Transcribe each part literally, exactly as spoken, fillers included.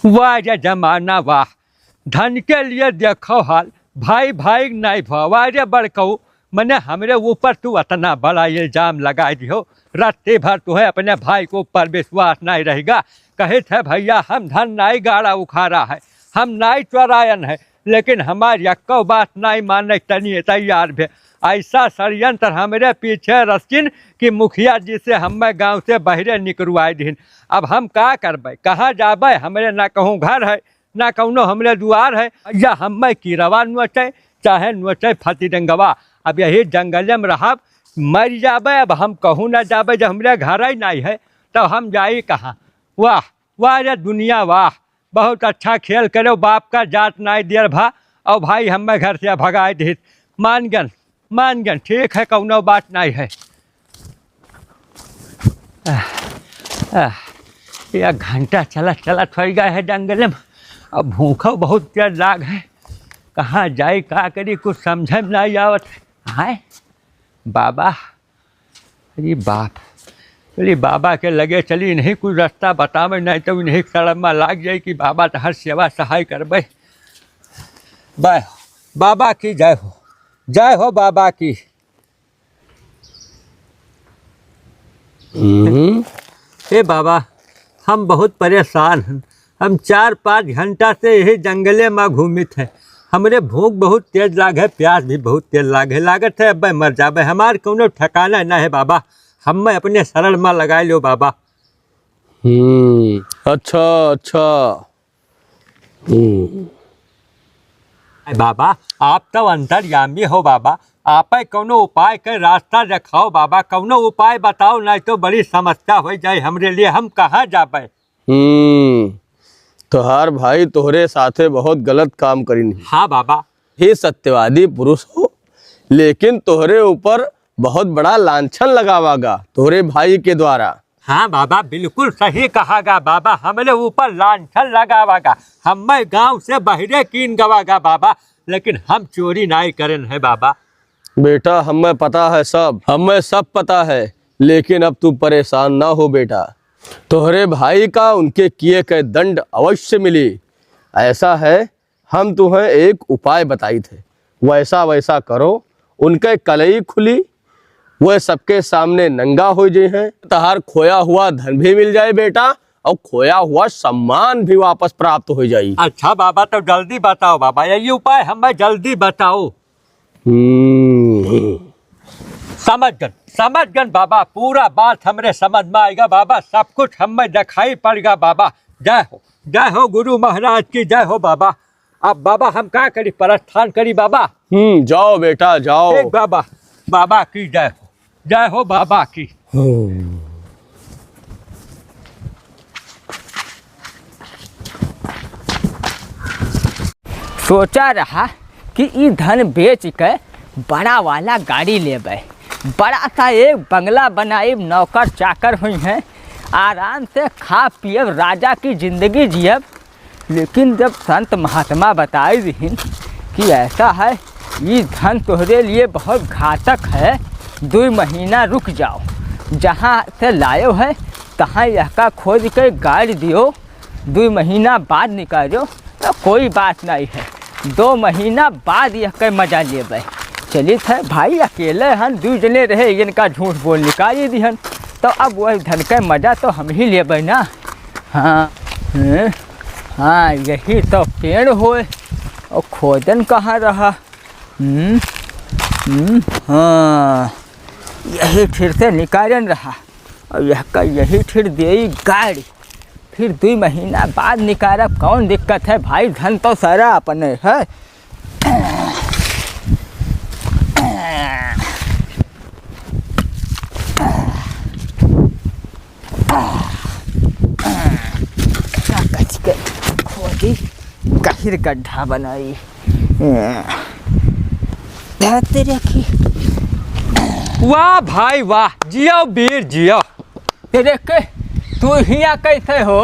वाह रे जमाना वाह, धन के लिए देखो हाल, भाई भाई नाई भवा रे बड़कऊ, मने हमरे ऊपर तू अतना बड़ा इल्जाम लगाइ दिहो। रत्ती भर तुहे अपने भाई के ऊपर विश्वास नाई रहेगा। कहित है भइया हम धन नाई गाड़ा उखाड़ा है, हम नाई चोरायन है, लेकिन हमार यक्को बात नाई माने तनी तैयार भे। ऐसा षड्यंत्र हमरे पीछे रचिन कि मुखिया जी से हम्मे गाँव से बहिरे निकरुआइ दिहिन। अब हम का करबै, कहाँ जाबै? हमरे ना कहूँ घर है, ना कउनो हमरे दुआर है। या हम्मे किरवा नोचै, चाहे नोचै फतिरंगवा। अब यही जंगले में रहब, मरि जाबै। अब हम कहूँ ना जाबै, जब हमरे घरै नाई है, तब हम जाई कहाँ? वाह, वाह रे दुनिया वाह, बहुत अच्छा खेल करेउ, बाप का जात नाई दियर भा, अउर भाई हम्मे घर से भगाइ दिहित। मान गन, मान गन, ठीक है, कउनो बात नाई है। आह, आह, एक घंटा चलत चलत होइ गए है जंगले में, अब भूखो बहुत तेज लाग है, कहाँ जाई, का करी, कुछ समझे में नाई आवत है। आय, बाबा, अरे बाप, चली बाबा के लगे चली, इन्हीं कुछ रस्ता बतावे, नाई तो इन्हीं सड़क में लाग जाई कि बाबा तोहर सेवा सहाय करबै। बाय, बाबा की जय हो, जय हो बाबा की। हम्म। हे बाबा, हम बहुत परेशान हन। हम चार पाँच घंटा से यही जंगले मा घूमित है। हमरे भूख बहुत तेज लाग है, प्यास भी बहुत तेज लाग है। लागत है अब्बे मर जाबे। हमार कउनो ठिकाना ना है बाबा। हम्मे अपने शरण मा लगाइ लो बाबा। हम्म, अच्छा, अच्छा। हम्म। अरे बाबा, आप तो अंतर्यामी हो बाबा, आपे कउनो उपाय के रास्ता देखाओ बाबा, कउनो उपाय बताओ, नाई तो बड़ी समस्या होइ जाए हमरे लिए, हम कहाँ जाबे? हम्म, तोहार भाई तोहरे साथे बहुत गलत काम करिन। हाँ बाबा। हे सत्यवादी पुरुष हो, लेकिन तोहरे ऊपर बहुत बड़ा लांछन लगावा गा तोहरे भाई के द्वारा। हाँ बाबा, बिल्कुल सही कहा गा बाबा, हमरे ऊपर लांछन लगावा गा, हम्मे गाँव से बहिरे कीन गवा गा बाबा, लेकिन हम चोरी नाई करेन है बाबा। बेटा, हम्मे पता है सब, हम्मे सब पता है, लेकिन अब तू परेशान ना हो बेटा। तोहरे भाई का उनके किए के दंड अवश्य मिली। ऐसा है, हम तुहें एक उपाय बताइत है, वैसा वैसा करो, उनके कलई खुली, वह सबके सामने नंगा होइ जइहैं, तहार खोया हुआ धन भी मिल जाए बेटा, और खोया हुआ सम्मान भी वापस प्राप्त होइ जाई। अच्छा बाबा, तो जल्दी बताओ बाबा, यही उपाय हम्मे जल्दी बताओ। हम्म। समझ गन, समझ गन बाबा, पूरा बात हमरे समझ में आइगा बाबा, सब कुछ हम्मे देखाई पड़िगा बाबा। जय हो, जय हो गुरु महाराज की, जय हो बाबा। अब बाबा हम का करी, प्रस्थान करी बाबा? हम्म, जाओ बेटा, जाओ। ठीक बाबा, बाबा की जय हो, जय हो बाबा की। हम्म। सोचा रहा कि ई धन बेच के बड़ा वाला गाड़ी लेबै, बड़ा सा एक बंगला बनाइब, नौकर चाकर होइहैं, आराम से खाब पियब, राजा की जिंदगी जियब। लेकिन जब संत महात्मा बताई दिहिन कि ऐसा है, ई धन तोहरे लिए बहुत घातक है, दुइ महीना रुक जाओ, जहाँ से लायो है, तहाँ यहका खोज के गाड़ दियो, दुइ महीना बाद निकालो, तो कोई बात नहीं है, दो महीना बाद यहके मजा लेबै। चलित है भाई, अकेले हन, दुइ जने रहे, इनका झूठ बोल निकाली दिहन, तो अब वही धन के मजा तो हम ही लेबै ना। हाँ, हैं? हाँ, यही तो पेड़ होए, और खोदन कहाँ रहा? हम्म, हम्म, हाँ, यही फिर से निकालन रहा, और यहका यही फिर देई गाड़ी, फिर दुइ महीना बाद निकारब, कौन दिक्कत है भाई, धन तो सारा अपने है। कच के खोदी, गहिर गड्ढा बनाई। धरते रखी। वाह भाई वाह, जियो वीर जियो। तेरे के, तू हियाँ कैसे हो?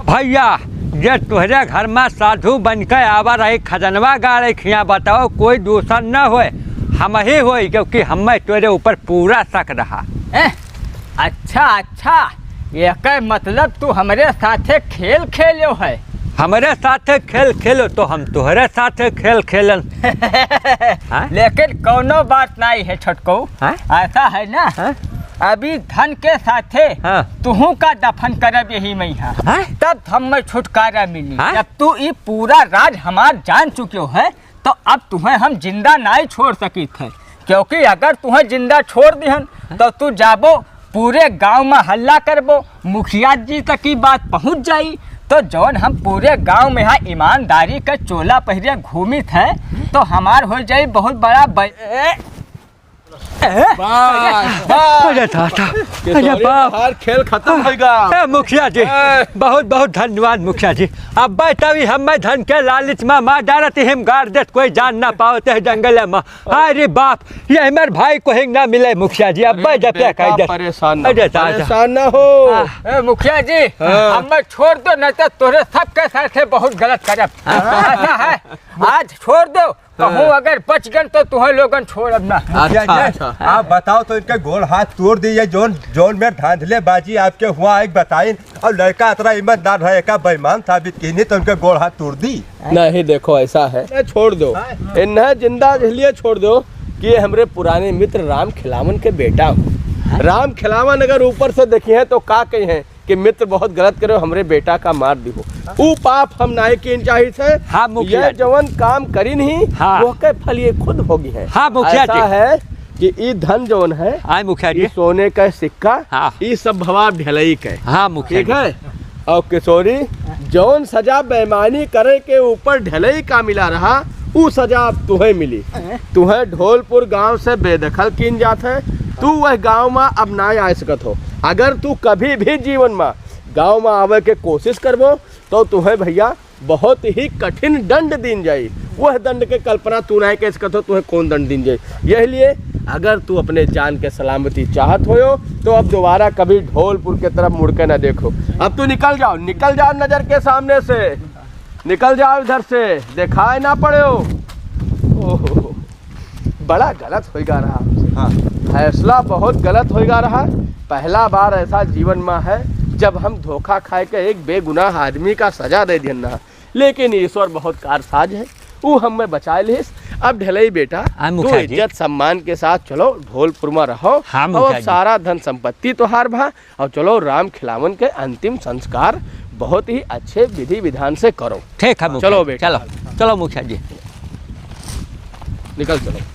भइया, जे तोहरे घर में साधु बन के आवा रहे, खजनवा गाड़े खिया, बताओ, कोई दूसर न होए, हम ही होई, क्योंकि हमें तोरे ऊपर पूरा शक रहा। हैं? अच्छा, अच्छा, एकर मतलब तू हमरे साथे खेल खेल्यो है? हमरे साथे खेल खेलो तो हम तोहरे साथे खेल खेलन। हाँ? लेकिन कौनो बात नहीं है छोटकऊ। हाँ? ऐसा है ना, हाँ? अभी धन के साथे हाँ। तुहू का दफन करब यही में यहाँ। हाँ? तब हम में छुटकारा मिली। हाँ? जब तू ई पूरा राज हमार जान चुक्यो है, तो अब तुहें हम जिंदा नाहीं छोड़ सकित है, क्योंकि अगर तुहें जिंदा छोड़ दिहन, तो तू जाबो, पूरे गांव में हल्ला करबो, मुखिया जी तक की बात पहुंच जाई। तो जौन हम पूरे गांव में यहाँ ईमानदारी के चोला पहिरे घूमित है, तो हमार हो जाई बहुत बड़ा ब-, ए, ए, वाह, वाह। अरे दादा, अरे किशोरी, बाप। हर खेल खत्म होइगा। ए, मुखिया जी, ए। बहुत, बहुत धन्यवाद मुखिया जी। अब बतावी हमें धन के लालच में मार डारत, हम गाड़ देत, कोई जान ना पावत है जंगल में। अरे बाप, ये हमार भाई को हिंग ना मिले मुखिया जी, अब अरे जब क्या बेटा, कह दे। परेशान ना अरे हो, दादा। परेशान ना हो। हाँ। ए, मुखिया जी, हाँ। हमें छोड़ दो, नहीं तो तोरे सबके साथ है, बहुत गलत करब। हाँ। ऐसा है, आज छोड़ दो, कहूँ हाँ। अगर बच गन तो तुहें लोगन छोड़ब ना। अच्छा, मुखिया जी, अच्छा। आप बताओ तो इनके गोड़ हाथ तोड़ दिए, जौन, जौन में धांधलेबाजी आपके हुआ है बताइन, और लड़का अतरा ईमानदार है, एका बेईमान साबित कीनी तो उनके गोड़ हाथ तोड़ दी। नहीं, देखो ऐसा है, इन्हें छोड़ दो, हाँ। इन्हें जिंदा इसलिए छोड़ दो कि ये हमरे पुराने मित्र राम खिलावन के बेटा हो। हाँ। राम खिलावन अगर ऊपर से देखी हैं तो का कही हैं कि मित्र बहुत गलत करे, हमरे बेटा का मार दिहो। ऊ पाप हम नाहीं कीन चाहित है। हाँ, मुखिया ये जी। जवन काम करी नहीं, हाँ। वो के फल ये खुद भोगी है। हाँ, मुखिया ऐसा जी। है कि ई धन जवन है, आय, मुखिया ई जी। सोने का सिक्का, हाँ। ई सब भवा ढलई के। हाँ, मुखिया ठीक जी। है? और किशोरी, जौन सजा बेईमानी करे के ऊपर ढलई का मिला रहा, ऊ सजा अब तुहें मिली। तुहें ढोलपुर गांव से बेदखल कीन जात है, तू वह गांव में अब ना आ सकत हो। अगर तू कभी भी जीवन में गांव में आवे के कोशिश करबो, तो तुहें भैया बहुत ही कठिन दंड दीन जाई। वह दंड के कल्पना तू ना कर सकत हो, तुहें कौन दंड दीन जाई। यही लिए अगर तू अपने जान के सलामती चाहत होयो, तो अब दोबारा कभी ढोलपुर के तरफ मुड़ के ना देखो। अब तू निकल जाओ, निकल जाओ नजर के सामने से, निकल जाओ इधर से, दिखाई ना पड़ो। ओहो। बड़ा गलत होइगा रहा। हाँ। फैसला बहुत गलत होइगा रहा। पहला बार ऐसा जीवन में है, जब हम धोखा खाए के एक बेगुनाह आदमी का सजा दे दिहन ना। लेकिन ईश्वर बहुत कारसाज है, ऊ हमें बचाए लिहिस। अब ढलई बेटा, आय तू मुखिया जी। इज्जत सम्मान के साथ चलो, ढोलपुर में रहो। हाँ और मुखिया अब जी। सारा धन संपत्ति तोहार भा, और चलो राम खिलावन के अंतिम संस्कार बहुत ही अच्छे विधि विधान से करो। ठीक है मुखिया चलो जी, बेटा। चलो, चलो मुखिया जी। निकल चलो।